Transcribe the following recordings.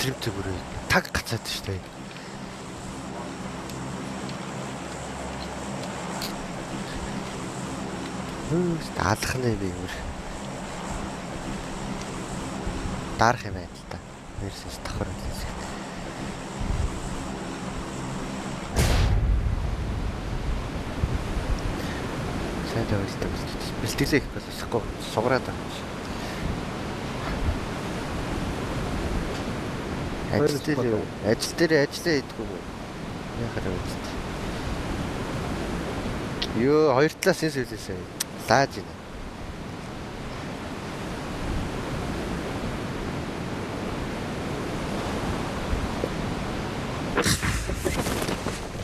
Stream тэй бүр таг гацаад шүү дээ. Хөөс алах нэ би өөр. Дарах юм байна л та. Хоёрсоос давхар үлээс. Сайн тавьж бэлтгэлээ их боловсохгүй сугараад байгаа юм шиг. Ажил дээр ажиллаа хийдэггүй юм. Яхаар вэ? Йоо, хоёр талаас энэ сүлээсээ лааж байна.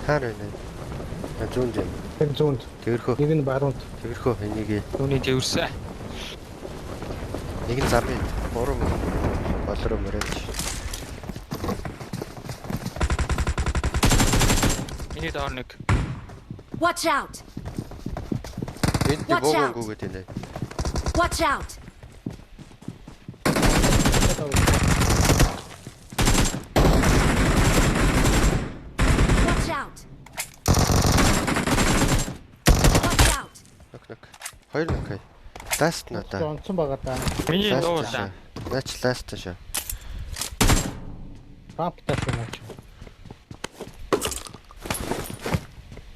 Хаар байна. Зүүн зүүн. Яг зүүнд. Тэрхөө. Нэг нь баруунд. Тэрхөө энийг Түүний дэвэрсэн. нэг нь замын гурван болроо мөрөөч. Миний доор нэг. Watch out! Энд Watch бууг out. өнгөгээд байна. Watch out! Watch out! Watch out! Нок нок. Хоёр нок. Last надаа. Онцон байгаа да. Миний Last дуурлаа. шүү. Наач last шүү. Рамп таш байна чи.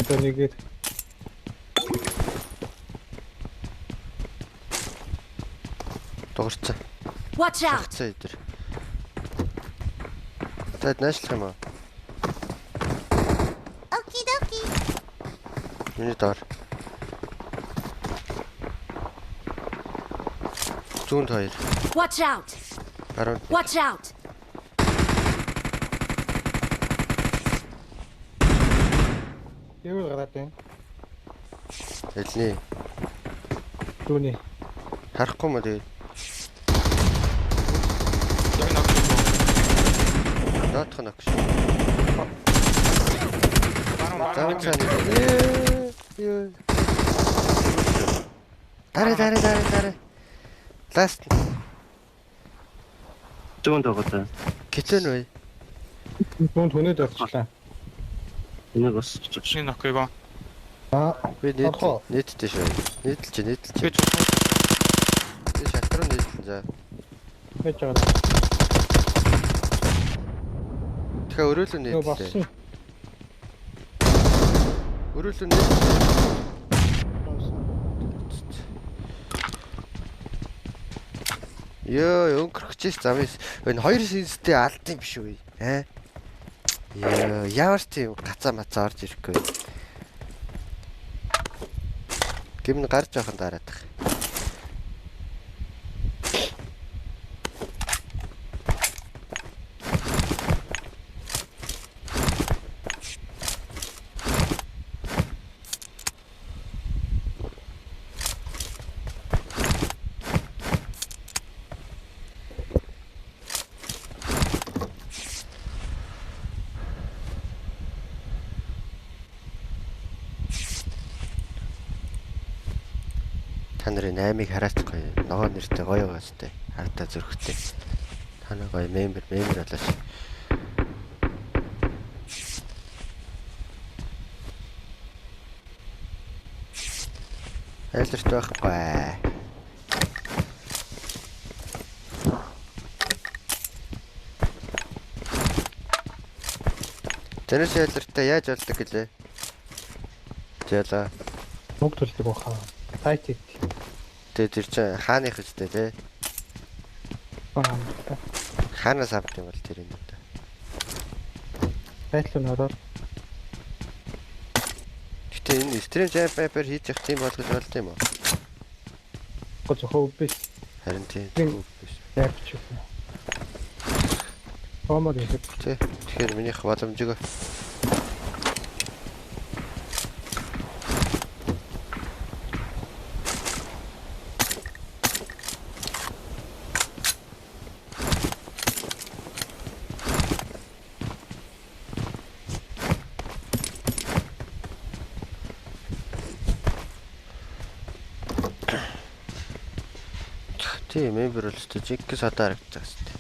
Одоо нэгээр Дугарцсан. Watch out! Дугарцсан эдэр. За наашлах юм уу? Okie dokie. Миний доор. Зүүнд хоёр. Watch out! Баруун. Watch out! дэвэр гараад байна. Элний. Дүүний. Харахгүй мó тэгээ. Яг нэг. Доотх нок шүү. Баруун Замын баруун. цаана. Ёо. Дараа дараа дараа дараа. Last Зүүнд байгаа даа. китэн үе. Зүүнд хүнээд орчлаа. Энийг бас чич. Нэг нок юу? Аа, Би нийт Орох уу? нийтдээ шүү. Нийтэлж нийтэлж. Би цуцсан. Би шат руу нийтлэн за. байж байгаа. Тэгэхээр өрөөлөө Йоо нийтлээ. болсон. Өрөөлөө нийтлээ. Йоо, өнгөрөх чиш замын энэ хоёр синстэй алдсан биш үү? Аа. Йоо, ямар ч тийм гацаа мацаа орж ирэхгүй. Гимн гар жоохон дараадах. Та нарын 8-ыг хараач гоё. Ногоо нэртэй гоё байгаа сте. Хартаа зөрхтэй. Та нар гоё member member болооч. Айларт байхгүй. Тэрээс айлартай яаж болдог гэлээ? Зээлаа. Мөнгө төлдөг баха. Тайт ит. Тэгээ тэр чинь хааных үстэй тий. Аа. Хаанаас авд юм бол тэр юм да. Тайтлуу нөрөөр. Гэтэ энэ stream jam paper хийж явах тийм болгож болд юм уу? Го зөвхөн биш. Харин тийм. Тийм. Биш. Явчих. Томор ихэд. Тий. Тэгэхээр минийх боломжгүй. Тийм, member бол өстой жинхэнэ садаа харагдаж байгаа сте.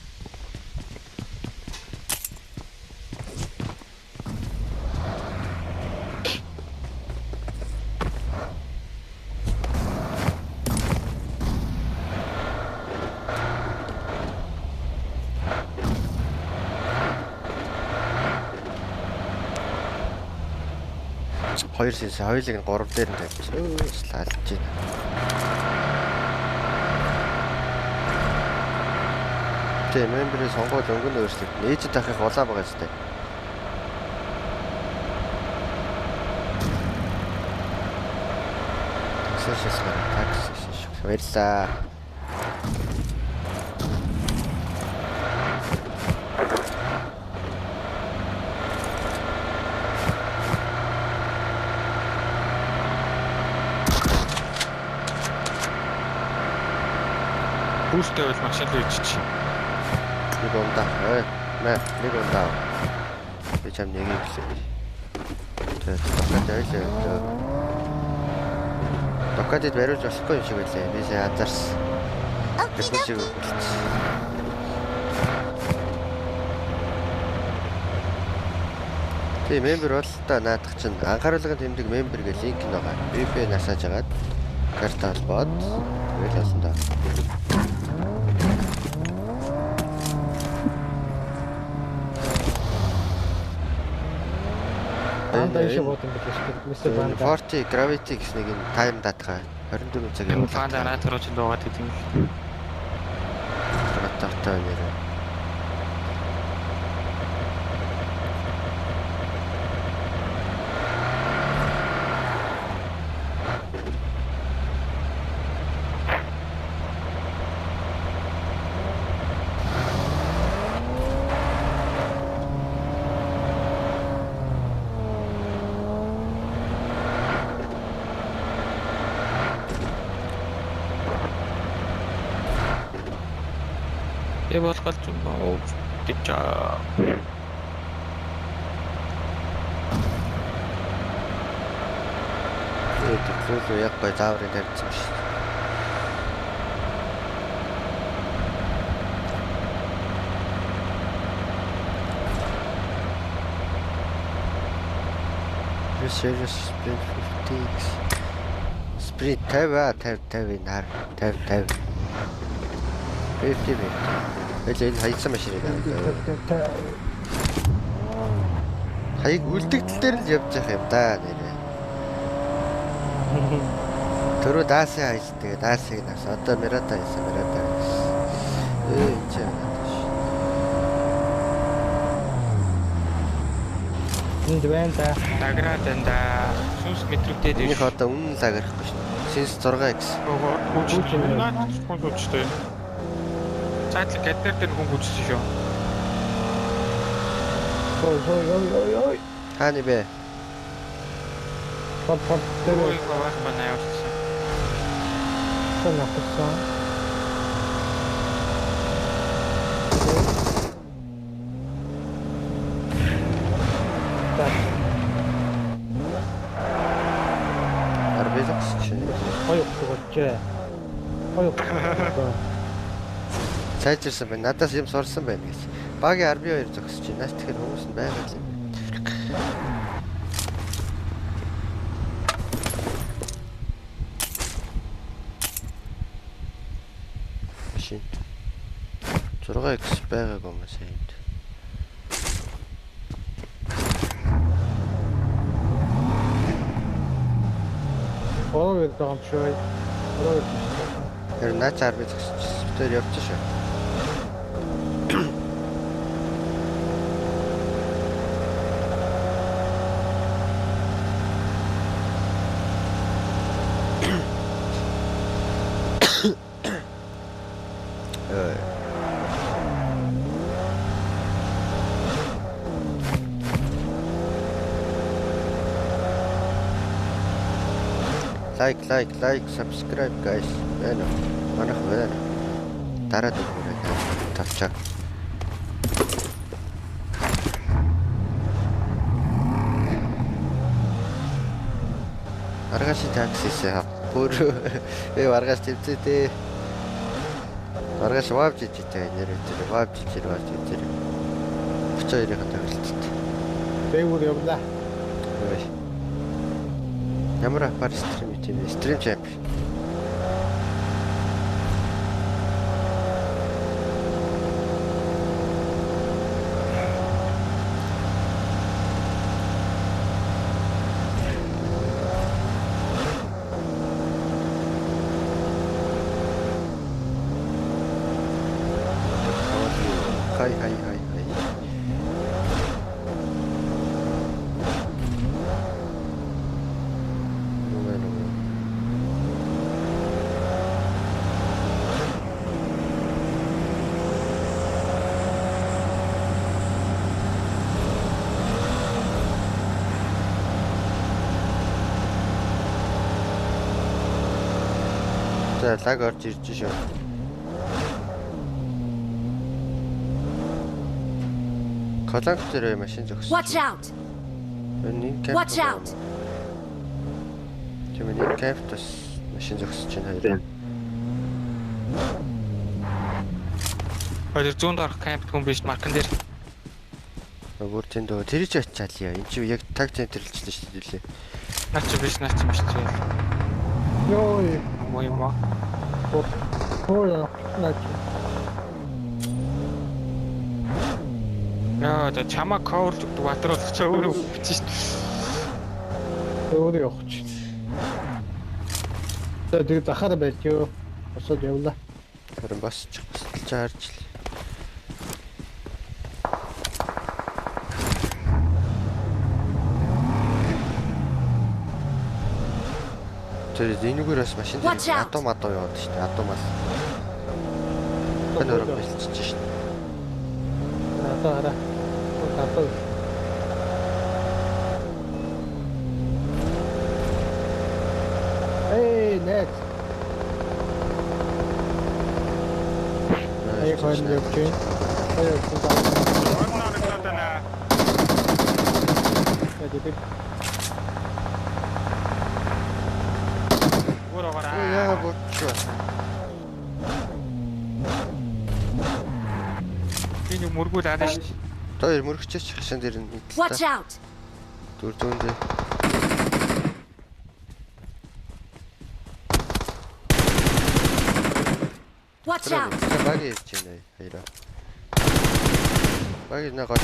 2 сенс хоёулыг нь 3 дээр нь тавьчих. Өөс лалж байна. Тийм, member-ийн сонгуул өнгө нь өөрчлөгдөн. Ээжид ахих улаан байгаа зү. Таксишээс гараа таксиш шүү. Баярлаа. Хүүстэй бол машин л үйчиж. Нэг ундаа. Ой, мэ нэг ундаа. Би чам нэгийг гэлээ. Тэгээд докад ойлоо. Докадд бариулж болохгүй юм шиг байлээ. Би сая анзаарсан. Okie dokie. Тийм, member бол та наадах чинь анхааруулгын тэмдэг member гэх линк нь байгаа. VPN асааж агаад карт холбоод тэгэл болсон даа. Банда ишээ бод юм билээ шүү дээ. Мистер Банда. 40 Gravity гэсэн нэг энэ тайм даатгаа 24 цаг Энэ панда наад руу чинь дуугаад идэв юм. Тавтай нэрээ. Би бол галж юм аа. Тичаа. Тэгээд лүлүү яг гой зааврыг тавьчихсан биш. Research sprint 50. Sprint 50 50 50 энэ хар 50 50. 50 50. Тэгэл энэ хаясан машин юм. Хаяг үлдэгдэл дээр л явж явах юм да нэрээ. Түрүү даасан хайсан тэгээ даасыг нас одоо Мирата хайсан Мирата. Энэ ч юм байна. Энд байна да. Даграад энэ да. Сүнс мэдрэгдээд Энийх одоо үнэн л агарахгүй шин. Синс 6X. Хүч наад хүн хүчтэй. Цаатлаг гаднаар дээр хүн хүчсэн шүү. Ой ой ой ой ой. Хааны бэ? Пол пол Ой, дээр байх байна явуулсан. навсан. За Арбилокс чи. хоёр болжээ. Хоёр. Сайжирсан байна. Надаас юм сурсан байна гэсэн. Багийн RB2 зогсож байна. Наас тэгэхээр хүмүүс нь байгаа юм. Машин. 6X байгаагүй юм аа сая энд. Бороо гэдэг юм шиг. Бороо гэдэг. Тэр наач RB зогсож. Тэр явж шүү. Ой. Like, like, like, subscribe guys. Байна уу? Манайх байна. Дараад өгөөрэй. Тавчаа. Аргааш таксис бүр би аргааш тэмцээ дээ. Аргааш вавж ижтэй нэр тэр вавж ижэр вавж ижэр. 32-ийн тоглолтод. Дээгүүр явлаа. Ой. Ямар апар стрим юм бэ? Стрим чамп. Хай хай хай хай. Нүгэ нүгэ. За лаг орж ирж шүү. Колонк дээр машин зогссон. Watch out! Энэ кемп. Watch out! Тийм энэ кемп бас машин зогсож байна хоёр. Тэр зүүн дарах кампт хүн биш маркан дээр. Бүр тэнд дөө тэр ч очиалъя. Энд чи яг таг центрлжлээ шүү дээ. Наач биш наач биш чи. Йоо. Муу юм аа. Хоо наач. Яа, за чамаа cover өгдөг Баатар бол чи өөрөө бичсэн шүү дээ. Өөрөө явах чи. За тэг захаар байж юу. Босоод явлаа. Харин босч босч харж л. Тэр энэгээр бас машин Watch дээр out. адуу мадуу яваад шүү дээ. Адуу мал. Энэ өрөө бэлчиж шүү дээ. Одоо хараа. Одоо. Эй, next. Аяг хоёр явж байна. Хоёр явж байна. Орноо байна. Тэгээд Өөр огараа. Яа боч. Би нэг мөргүүл арай шүү. Тэр мөрөгчөөч хашаан дээр нэг Watch талдаа. out! Дүр зүүн дээр. Watch out! Тэр баг ирж байна хоёроо. Баг нэг гол.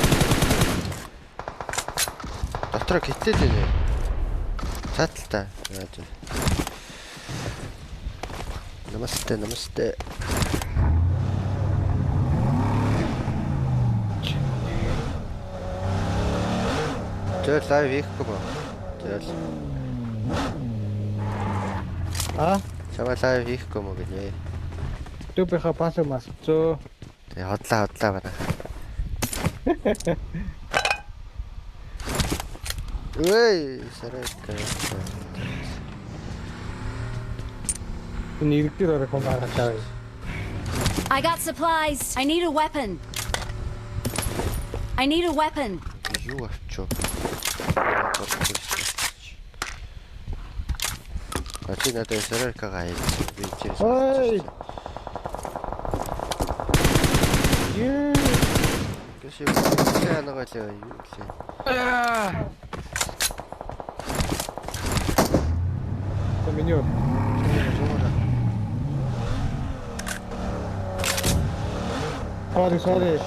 Дотроо гитэл байна. Цааталтай. Яа зөө. Намасте, намасте. Тэр live хийхгүй мó. Тэгэл аа чамаа live хийхгүй мó гинэ. дүүбийнхаа пас мас. Зөө. Тэгээ хотлаа хотлаа байна. Эй, сарайка. Энэ иргэдээр орох хүн байгаа даа. I got supplies. I need a weapon. I need a weapon. Юу авчив? А чи надад сарайкагаа хийсэн. Би чирээс. Ой. Юу? Гэшээ яанагаа л юу лээ. Аа. За миний юу? Sorry, sorry.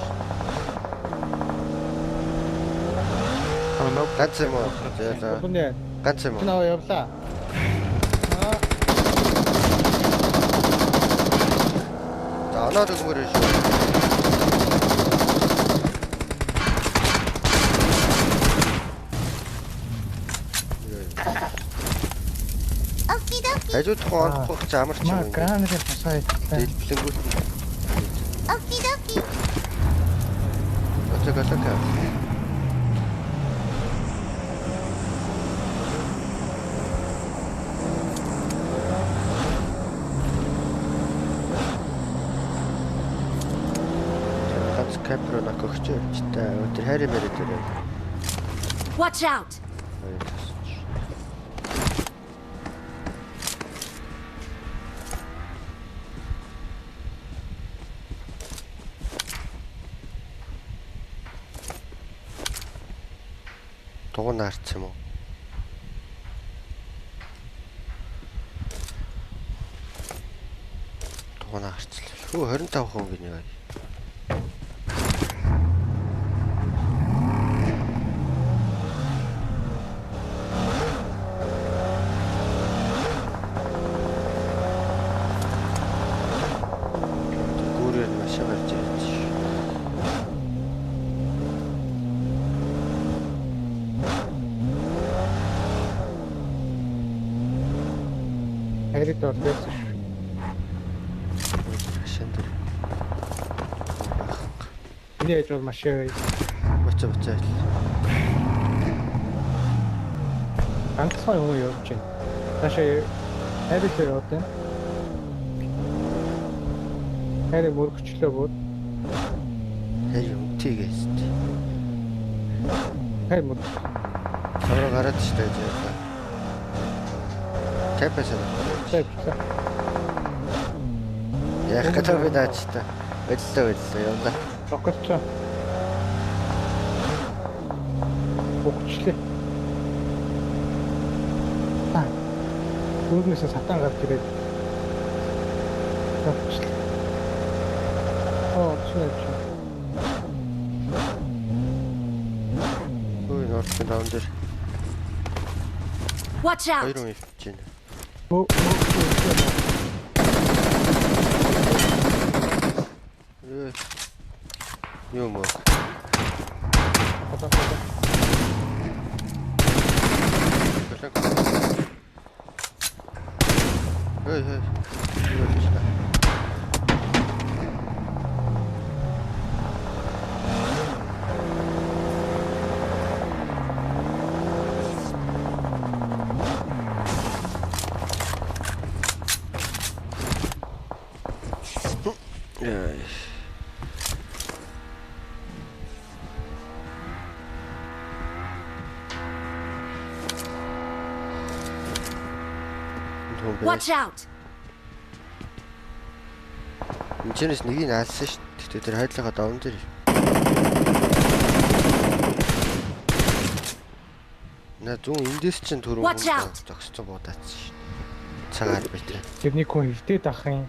Ганц юм уу? За. Бүнэ. Ганц юм Чи уу? наваа явлаа. Аа, За оноод өгмөр шүү. Okie Хажууд тухайн онохгүй ч амар ч маа юм. ганаар босоо идлээ. Дэлбэлэнгүүт. Okie dokie. Оцог оцог. Ганц капро нокогч явчихтай. Өдөр хайр мэрэ дээр. Watch out! Хоёр тасч. Дугуй наарц юм уу? Дугуй наарцлаа. Хөө 25 хүн гинэ бай. Гүүрээр машин гарч ирж. Харид бол байсан шүү. Хашаан дээр. Миний ээж бол машин. Бачаа бачаа. Ганцхан юм явж байна. Цаашаа хайр дээр яваад байна. Хайр мөргөчлөө бүр. Хайр үнтийгээс. Хайр мөрг. Тавраа гараад штэ зэ. Капас. Тавьчихлаа. Яг гэдэг би даачтай. Өдлөө өдлөө явна. Зогсолцоо. Богчлээ. Та. Үүднээсээ сатан гарч ирээд. Зогчлээ. Оо, чи. Хөөе нордын даван дээр Watch out! хоёр хүн ивч байна. Мө Юу юм уу? Одоо Хей хей. Юу болж байна? Яа. Watch out! Энд нэгийг алсан шүү дээ. Тэгтээ тэр хайдлага даван дээр. На зүүн эндээс чинь түрүүн зогссон буудаадсан шүү дээ. Цагаар битээ. Тэр нэг хүн хөвтөд ах юм.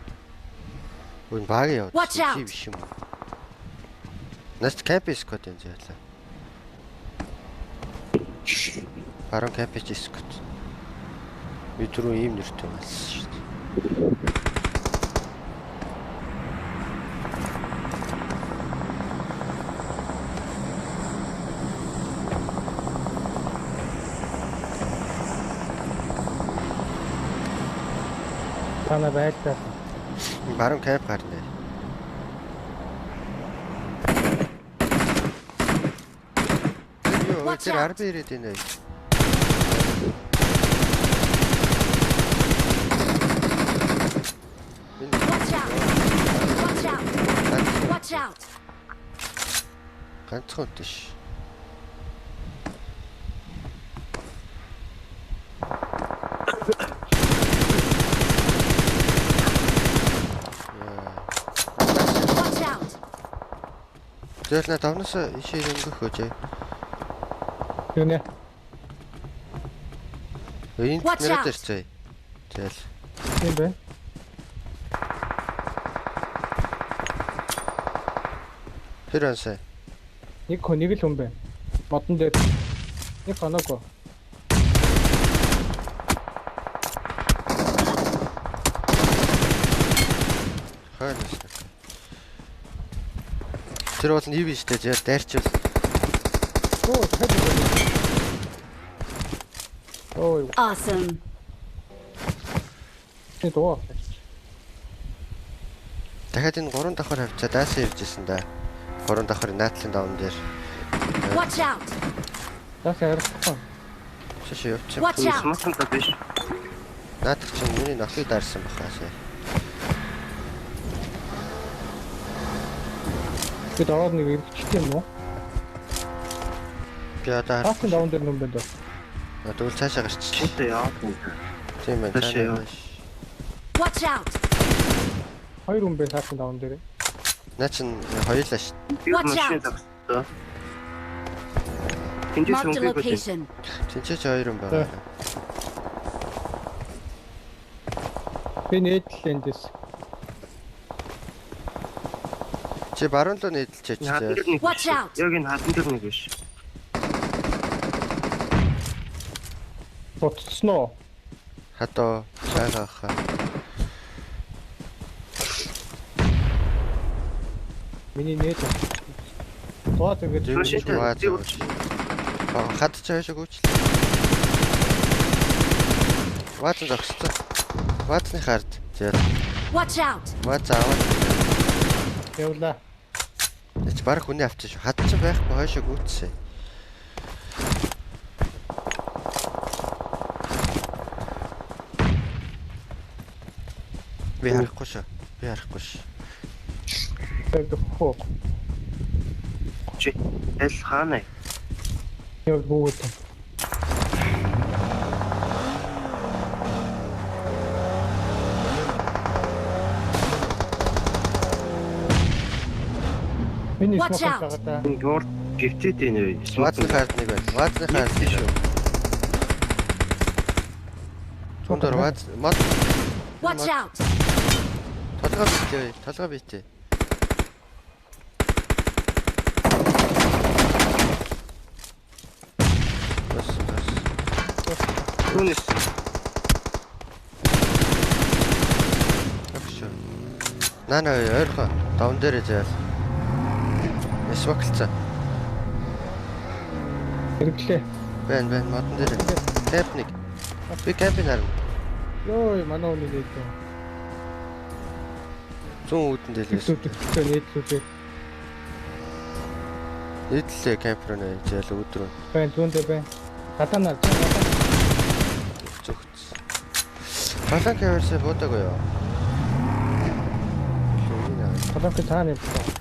Үн баг яваад Watch out. чи биш юм уу? Наст капи скот энэ зээлээ. Баруун капи скот. Би түрүүн ийм нэртэй болсон шүү дээ. Тана байлдаа. Баруун кап гарна. Юу Watch тэр out. арби ирээд байна. Watch out! Watch out! Watch out! Ганцхан үнтэй ш. Watch out! Тэгэл на давнаас ишээ өнгөх хөөжээ. Юу нэ? Энд Watch нэрээд out. ирцээ. Тэгэл Тийм байна. тэр онсаа. Нэг хүн нэг л хүн байна. Модон дээр нэг оноогүй. Хойноос нэг. Тэр бол нэг биш дээ. Зэ дайрчвал Оо, дахиад нэг хүн. Ой, Awesome. чи дуу. дахиад энэ гурван давхар хавцаа даасаа ирж исэн да. Гурван давхар наадлын даван дээр. Watch out! Даас ярихгүй. Шиш явчих. Watch out! Смартфон биш. Наадах чинь миний нохыг даарсан баха сая. Бид ороод нэг эргэжтэй юм уу? Би одоо Даасын даван дээр нүм байна даа. Тэгвэл цаашаа гарчих. Үгүй яа. Тийм байна. Цаашаа яв. Watch out! Хоёр хүн байна даасын даван дээр. Наа чин хоёулаа ш. Би Watch машин out. зогссон. Энд Marked a сүнгүй гэдэг. location. Тинчээ ч хоёр юм байгаа. Би нээдлээ эндээс. Чи баруун руу нийтэлчээч. Хадан дээр нэг. Watch out. Яг энэ хадан дээр нэг биш. Буцсан уу? Хадоо шаагаахаа. Миний нээд. Тоо тэгээд Машинтай Ваа, зүү үрч. Хад чи хойшоо гүйчлээ. Ваазан зогссон. Ваазны хард. За. Watch out! Вааз аваад. Явлаа. Эч баг хүний авчих шүү. Хад чи байхгүй хойшоо гүйтсэн. Би харахгүй шүү. Би харахгүй шүү. Тэр хөө. Чи аль хаана? Яв бүүгд. Миний Watch smoke out. байгаа да. Энэ гоор гівтээд байна вэ? Ваазны хард нэг байна. Ваазны хард нэг шүү. Зүүн дор вааз мод Watch out! толгой битээ. Толгой битээ. Бас бас. Түүнээс Өгшөө. Наа наа ойрхон давн дээр заал. Эсвэклцээ. Хэрэглээ. Бэн бэн модон дээр. Кэмп нэг. Би кемпийг харна. Йой, манай хүний нийт. Зүүн үүдэн дээр л байсан. Зүйлээ нийтлүүлээ. Нийтлээ кемп руу нэ заал өдрөө Бэн зүүндээ бэн. Гадаанаар зүүн гадаа. зөгц. Халан каверсээ буудаагүй юу? Колонки цаана юм байна.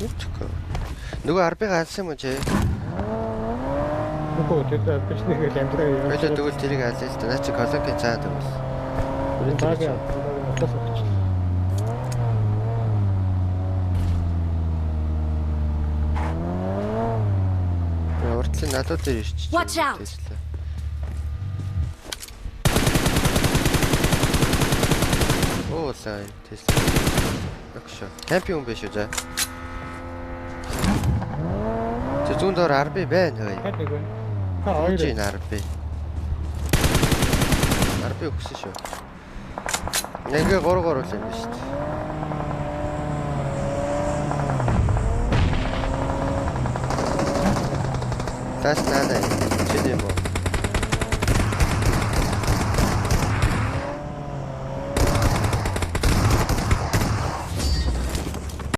Үгүй. Нөгөө арбыг алсан юм уу чи? Үгүй тэр биш нэг л амьдраа яваа. Хоёлоо тэгвэл тэрийг алъя л да. Наа чи колонки цаа тэгвэл. Баг нутаас өгч. Урдлын надад дээр ирчих. Watch out. Tesla. Оо лай Tesla. Өгшөө. Кампи хүн биш үү за? Тэ зүүн доор RB байна хөөе. Хэт нэг байна. Та хоёр. Чи энэ RB. RB өгсөн шүү. Нэг 3 3 л юм биш үү? Лас наа чиний юм уу?